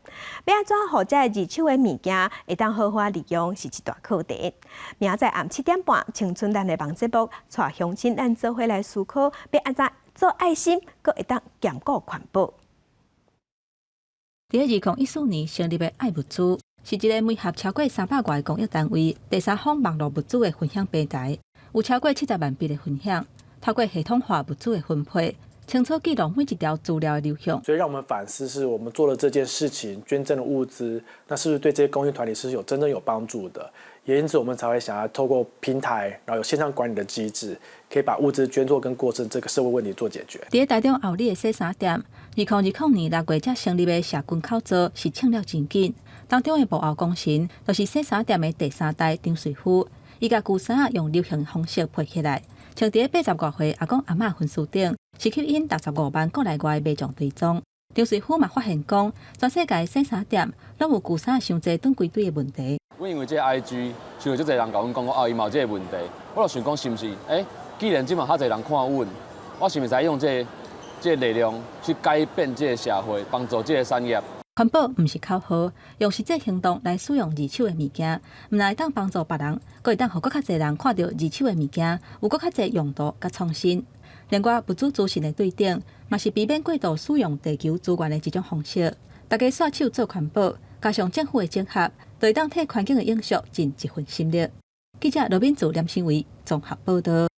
欲按怎予這二手的物件會當好好利用，是一大課題。明仔載暗7點半，青春咱的網節目，帶鄉親咱做伙來思考，欲按怎做愛心，閣會當兼顧環保。佇2014年成立的愛物資，是一个媒合超過300外个公益單位、第三方網路物資的分享平台，有超過70萬筆的分享。透過系統化物資的分配，清楚記錄每一條資料的流向。所以讓我們反思，是我們做了這件事情，捐贈的物資，那是不是對這些公益團體是有真正有幫助的？也因此，我們才會想要透過平台，然後有線上管理的機制，可以把物資捐助跟過剩這個社會問題做解決。佇台中后里的洗衫店，2020年6月才成立的社群口座是衝了真緊。當中的幕後功臣，就是洗衫店的第三代張瑞夫，伊共舊衫用流行方式配起來，穿佇80外歲阿公阿嬤分屍頂，是吸引65萬國內外民眾追蹤。張瑞夫嘛發現講，全世界洗衫店攏有舊衫傷濟轉歸堆的問題。阮因為這個 IG，像有足濟人共阮講講，哦，伊嘛有這個問題，我就想講是毋是？欸，既然這馬較濟人看阮，我是毋是會用這個力量去改變這個社會，幫助這個產業？環保毋是口號，用實際行動來使用二手的物件，毋但會當幫助別人，閣會當予閣較濟人看著二手的物件有閣較濟用途佮創新。另外，物資資訊的對等，嘛是避免過度使用地球資源的一種方式。大家攜手做環保，加上政府的整合，就會當替環境的永續盡一份心力。記者羅敏祖、連新偉綜合報導。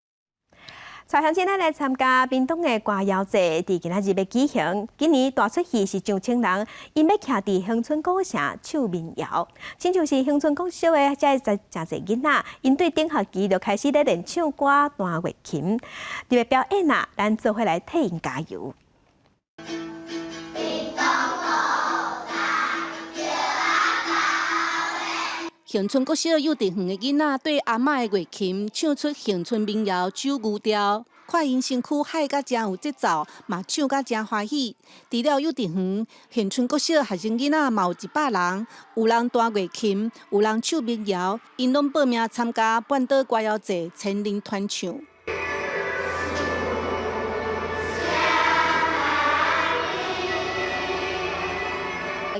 帶鄉親來參加屏東的歌謠祭，佇今仔日欲舉行。今年大出戲是上千人，𪜶欲徛佇恆春古城唱民謠，親像是恆春國小的這真濟囡仔，𪜶對頂學期就開始咧練唱歌、彈月琴。佇咧表演啊，咱做伙來替𪜶加油。恆春國小幼稚園的囡仔對阿嬤的月琴唱出恆春民謠《九牛調》，看𪜶身軀海甲誠有節奏，嘛唱甲誠歡喜。除了幼稚園，恆春國小學生囡仔嘛有100人，有人彈月琴，有人唱民謠，𪜶攏報名參加半島歌謠祭千人團唱。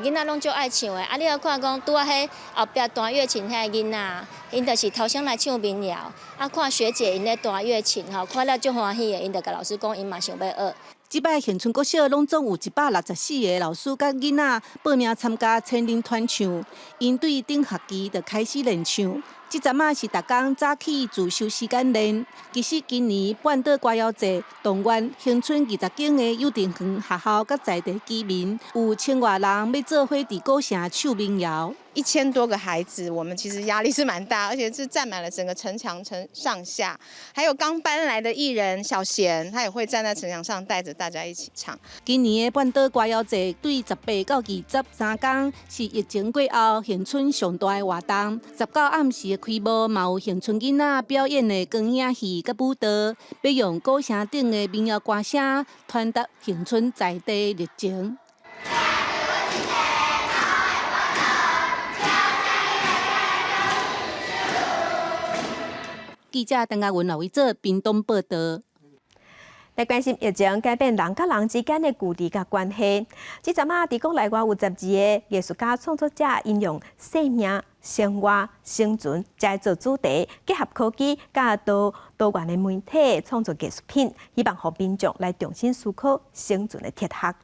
囡仔攏足愛唱的，啊！你犹看講拄仔彼後壁彈月琴彼个囡仔，𪜶就是頭先來唱民謠，啊！看學姐𪜶咧彈月琴吼，看了足歡喜的，𪜶就共老師講，𪜶嘛想欲學。這擺恆春國小攏總有164個老師佮囡仔報名參加千人團唱，𪜶對頂學期就開始練唱。這陣仔是逐工早起自修時間練。其實今年半島歌謠祭動員恆春20間的幼稚園學校佮在地居民，有千外人欲做伙佇古城唱民謠。 1000多個孩子，我們其實壓力是蠻大，而且是佔滿了整個城牆城上下，還有剛搬來的藝人小賢，他也會站在城牆上帶着大家一起唱。今年的半島歌謠祭對18到23天，是疫情過後恆春上大的活動。19暗時的開幕，嘛有恆春囡仔表演的光影戲佮舞蹈，欲用古城頂的民謠歌聲傳達恆春在地熱情。記者鄧家文、劉偉哲屏東報導。來關心疫情改變人佮人之間的距離佮關係。這陣仔佇國內外有12個藝術家創作者，𪜶用生命、生活、生存來做主題，結合科技佮多元的媒體創作藝術品，希望予民眾來重新思考生存的哲學。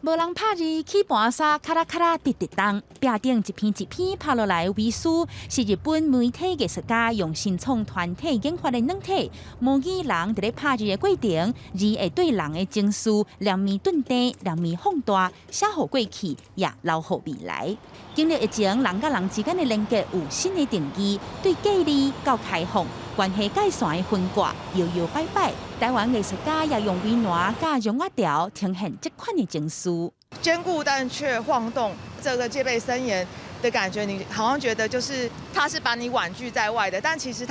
無人拍字，起盤沙，咔啦咔啦，直直動。壁頂一篇一篇拍落來的微書，是日本媒體藝術家用新創團體研發的軟體，模擬人佇咧拍字的過程，字會對人的情緒，兩面頓低，兩面放大，寫予過去，也留予未來。經歷疫情，人佮人之間的連結有新的定義，對隔離到開放，關係界線的分割搖搖擺擺。台灣藝術家也用微軟佮絨仔條呈現這款的情緒。堅固但卻晃動，這個戒備森嚴的感覺，你好像覺得就是它是把你婉拒在外的，但其實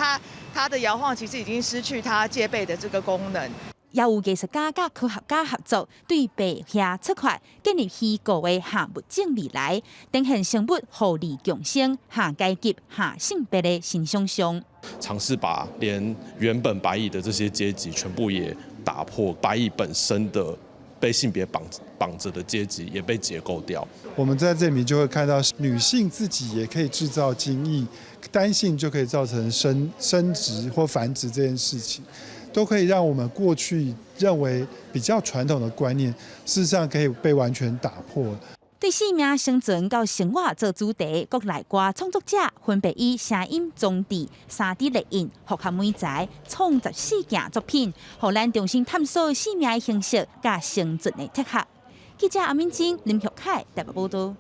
它的搖晃其實已經失去它戒備的這個功能。也有藝術家佮科學家合作，對白遐出發，建立虛構的下物種未來，呈現生物互利共生、下階級、下性別的新想象。嘗試把連原本白蟻的這些階級全部也打破，白蟻本身的被性別綁著的階級也被解構掉。我們在這裡面就會看到，女性自己也可以製造精液，單性就可以造成生殖或繁殖這件事情。都可以讓我們過去認為比較傳統的觀念，事實上可以被完全打破。對生命生存到生活做主題，國內外創作者分別以聲音裝置、3D 列印、複合媒材創14件作品，予咱重新探索生命的形式佮生存的哲學。記者阿敏晶、林玉凱台北報道。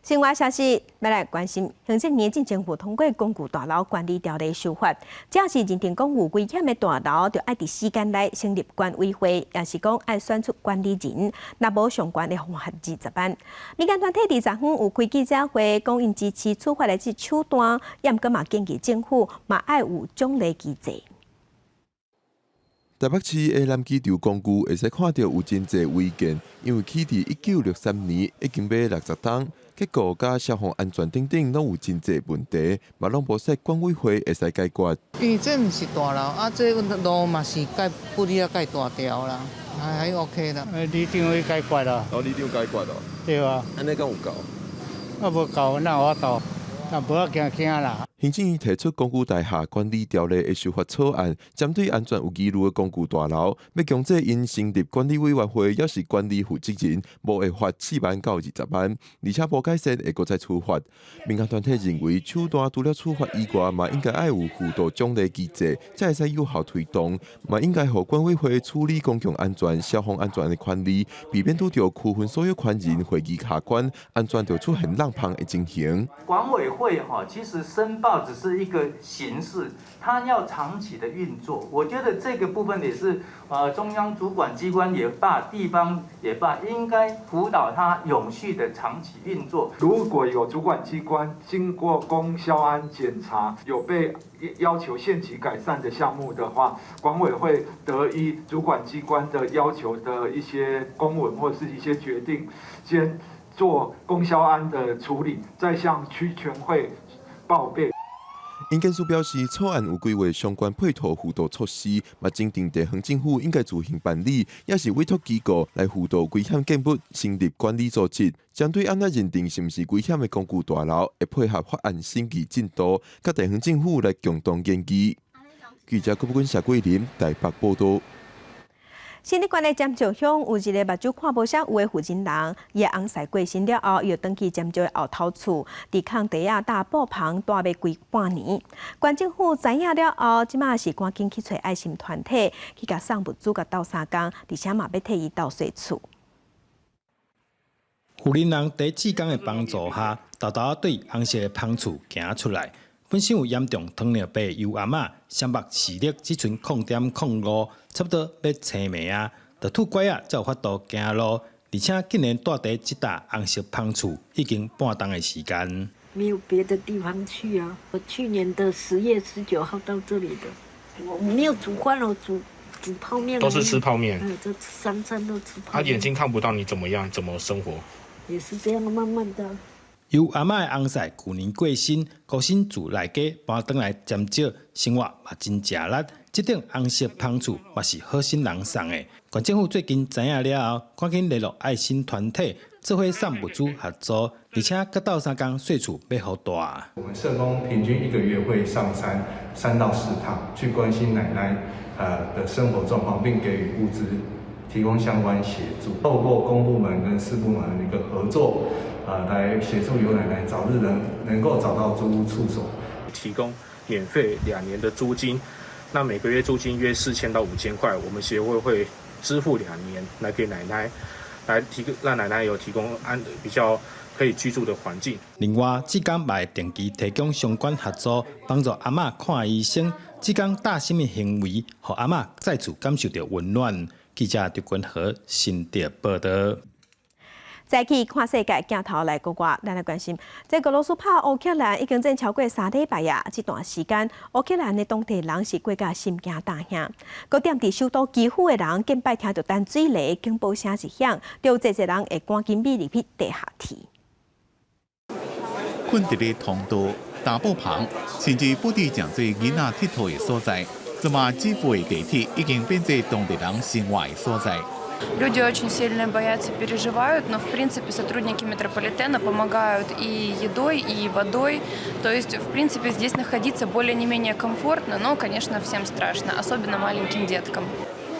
新聞消息，欲來關心，行政院進前有通過公寓大樓管理條例修法，只要是認定講有危險的大樓，就愛佇時間內成立管委會，抑是講愛選出管理人，若無上懸會罰20萬。民間團體佇昨昏有開記者會，講𪜶支持處罰的這手段，也毋過嘛建議政府嘛愛有獎勵機制。台北市的南機場公寓會使看著有真濟違建，因為起佇1963年，已經欲60冬，結構佮消防安全等等攏有真濟問題，嘛攏無設管委會會使解決。因為這毋是大樓，啊，這路嘛是蓋不離啊蓋大條啦，還 OK 啦。里長會解決啦。哦，里長解決哦。對啊。按呢敢有夠？啊，無夠，哪有法度？但無要驚驚啦。行政院提出公寓大廈管理條例的修法草案，針對安全有疑慮的公寓大樓，欲強制𪜶成立管理委員會，抑是管理負責人，無會罰4萬到20萬，而且無改善會閣再處罰。民間團體認為，手段除了處罰以外，嘛應該愛有輔導獎勵機制，才會使有效推動。嘛應該予管委會處理公共安全、消防安全的權利，避免拄著區分所有權人會議卡關，安全就出現漏縫的情形。管委會哈，其實申報只是一個形式，它要長期的運作。我覺得這個部分也是，中央主管機關也罷，地方也罷，應該輔導它永續的長期運作。如果有主管機關經過公消安檢查，有被要求限期改善的項目的話，管委會得依主管機關的要求的一些公文或是一些決定，先做公消安的處理，再向區權會報備。營建署表示，草案有規劃相關配套輔導措施，嘛指定地方政府應該自行辦理，抑是委託機構來輔導危險建物成立管理組織，針對按怎認定是毋是危險的公寓大樓，會配合法案審議進度，佮地方政府來共同研議。記者郭寶君、謝桂林台北報道。新竹縣的尖石鄉有一个目睭看無啥有的婦人人，伊的翁婿過身了後，伊就轉去尖石的後頭厝，佇空地仔搭布棚蹛欲規半年。縣政府知影了後，這馬是趕緊去揣愛心團體去共送物資，共鬥相共，而且嘛欲替伊鬥洗厝。婦人人佇志工的幫助下，沓沓對紅色的芳厝行出來。本身有嚴重糖尿病的尤阿嬤，雙目視力只賰0.05，差不多欲青盲啊，著拄拐仔才有法度行路，而且竟然蹛佇這搭紅色芳厝已經半冬的時間。沒有別的地方去啊！我去年的10月19號到這裡的，我沒有煮飯哦，煮煮泡麵。都是吃泡麵。嗯，這三餐都吃泡麵。他眼睛看不到，你怎麼樣？怎麼生活？也是這樣，慢慢的。尤阿嬤的翁婿舊年過身，孤身自內家搬轉來尖石，生活嘛真食力。這頂紅色芳厝嘛是好心人送的。縣政府最近知影了後，趕緊聯絡愛心團體，做伙送物資合助，而且閣鬥相共洗厝欲予蹛。我們社工平均一個月會上山3到4趟，去關心奶奶的生活狀況，並給予物資提供相關協助。透過公部門跟私部門的一個合作，來協助尤奶奶早日能夠找到租屋處所，提供免費2年的租金，那每個月租金約4000到5000塊，我們協會會支付2年來給奶奶，來提供讓奶奶有提供安比較可以居住的環境。另外，志工嘛會定期提供相關協助，幫助阿嬤看醫生。志工貼心的行為，予阿嬤再次感受著溫暖。記者劉君和新竹報道。再去看世界鏡頭來國外，咱來關心，這俄羅斯拍烏克蘭已經戰超過3禮拜啊！這段時間，烏克蘭的當地人是過甲心驚膽驚。閣踮佇首都基輔的人，近擺聽著彈水雷警報聲一響，就有濟濟人會趕緊覕入去地下鐵。睏佇咧通道、搭布棚，甚至不佇誠濟囡仔𨑨迌的所在，這馬基輔的地鐵已經變做當地人生活的所在。 Люди очень сильно боятся, переживают, но в принципе сотрудники метрополитена помогают и едой, и водой. То есть, в принципе, здесь находиться более не менее комфортно, но, конечно, всем страшно, особенно маленьким деткам.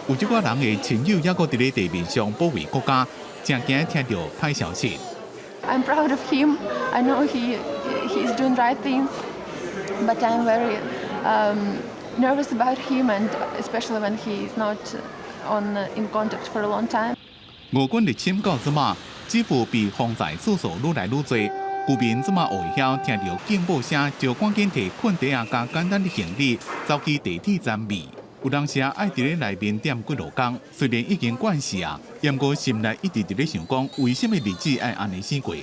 有這寡人的親友猶閣佇咧地面上保衛國家，誠驚聽著歹消息。 I'm proud of him. I know he's doing right things, but I'm very nervous about him, and especially when he is not on in contact for a long time. 俄軍入侵到這馬，似乎被轟炸次數愈來愈濟。居民這馬會曉聽著警報聲，就趕緊提困袋仔佮簡單的行李，走去地鐵站避。有當時愛佇咧內面踮幾落工，雖然已經慣勢啊，毋過心內一直佇咧想講，為啥物日子愛按呢死過？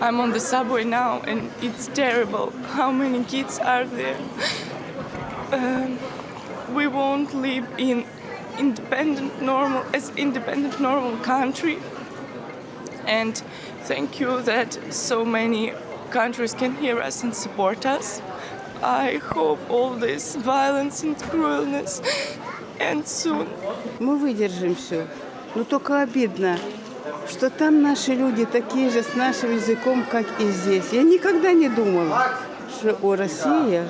I'm on the subway now, and it's terrible. How many kids are there? We won't live in independent normal as independent normal country. And thank you that so many countries can hear us and support us. I hope all this violence and cruelness ends soon. Мы выдержим все. Но только обидно, что там наши люди такие же с нашим языком, как и здесь. Я никогда не думала, что о, Россия.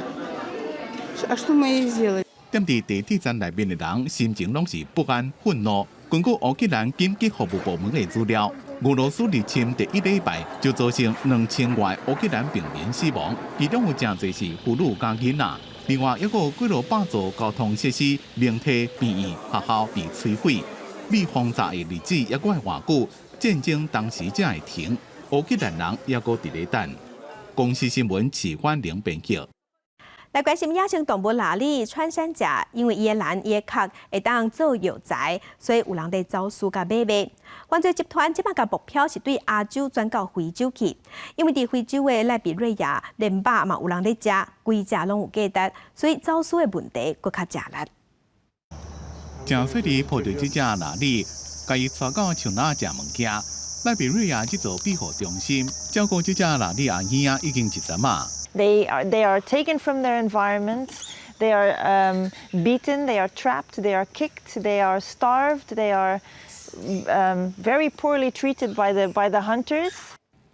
А что мы ей сделали? 踮佇地鐵站內面的人心情攏是不安、憤怒。根據烏克蘭緊急服務部門的資料，俄羅斯入侵第一禮拜就造成2000外烏克蘭平民死亡，其中有誠濟是婦女佮囡仔。另外，猶閣有幾落百座交通設施、靈體、病院、學校被摧毀。被轟炸的日子猶閣會偌久，戰爭當時才會停。烏克蘭人猶閣佇咧等。公視新聞齊婉玲編輯。來關心野生動物獁裡穿山甲，因為伊的蘭、伊的殼會當做藥材，所以有人佇走私佮買賣。犯罪集團這擺共目標是對亞洲轉到非洲去，因為佇非洲的賴比瑞亞連肉嘛有人咧食，規隻攏有價值，所以走私的問題閣較食力。誠細膩抱著這隻獁裡，共伊帶到樹林食物件。賴比瑞亞這座庇護中心照顧這隻獁裡阿嬰仔已經一陣仔。 They are taken from their environment, they are beaten, they are trapped, they are kicked, they are starved, they are very poorly treated by the hunters.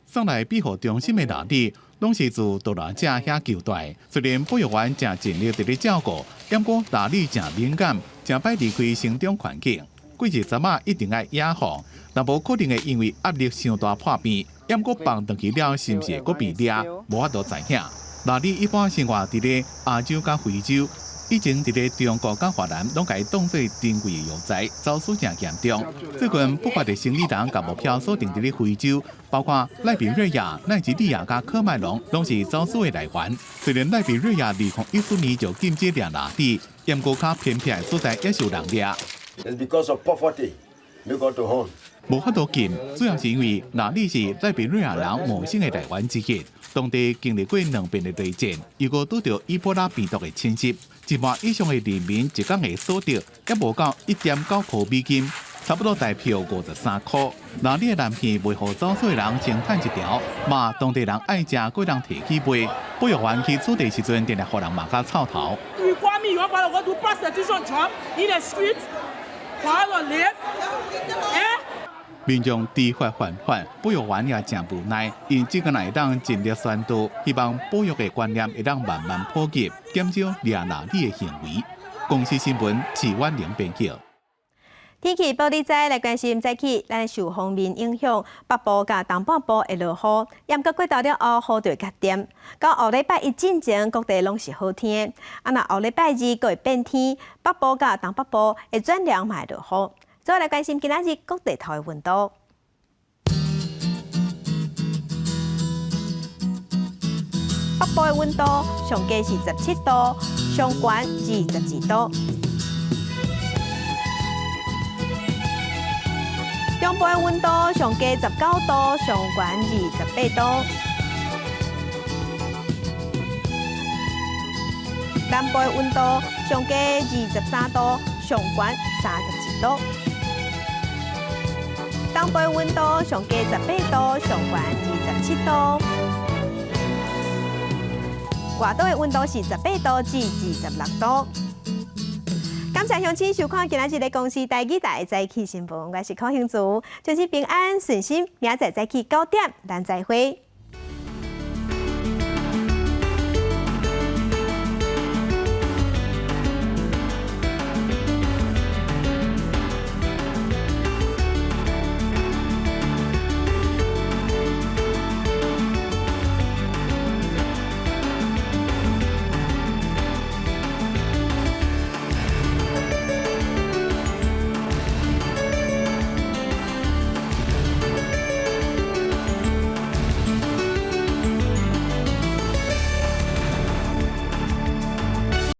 送來庇護中心的獁裡，攏是自墮落者遐救大。雖然保育員誠盡力佇咧照顧，毋過獁裡誠敏感，誠歹離開成長環境。過一陣仔一定愛野放，若無可能會因為壓力傷大破病。毋過放轉去了，是毋是會閣被掠？無法度知影。獁裡一般生活佇咧亞洲佮非洲，以前佇咧中國佮越南，攏共伊當做珍貴的藥材，走私誠嚴重。最近不法的生理人共目標鎖定佇咧非洲，包括賴比瑞亞、奈及利亞佮喀麥隆，攏是走私的來源。雖然賴比瑞亞2014年就禁止掠獁裡，毋過較偏僻的所在也是有人掠。 It's because of poverty. We go to hunt. 無法度禁，主要是因為獁裡是賴比瑞亞人謀生的來源之一。當地經歷過兩遍的內戰，又閣拄著伊波拉病毒的侵襲，一半以上的人民一工的所得猶無夠1.9塊美金，差不多台幣53塊。獁裡的藍片袂予走私的人先趁一條，嘛當地人愛食，閣人提去賣。保育員去取締時陣，定定予人罵甲臭頭。 You call me, you want to go do prostitution job in the street for how to live? Eh? 民眾知法犯法，保育員也誠無奈，𪜶只敢若會當盡力宣導，希望保育的觀念會當慢慢普及，減少掠獁裡的行為。公視新聞，齊婉玲編輯。天氣報你知來關心，早起咱受鋒面影響，北部佮東半部會落雨，毋過過晝了後雨就會較點。到後禮拜一進前，各地攏是好天。啊，若後禮拜二閣會變天，北部佮東北部會轉涼，嘛會落雨。再來關心今仔日各地頭的溫度。北部的溫度上低是17度，上懸22度。中部的溫度上低19度，上懸28度。南部的溫度上低23度，上懸32度。東部的溫度上低18度，上懸27度。外島的溫度是18度至26度。感謝鄉親收看今仔日的公視台語台早起新聞，我是柯興竹，祝你平安順心，明仔載早起9點，咱再會。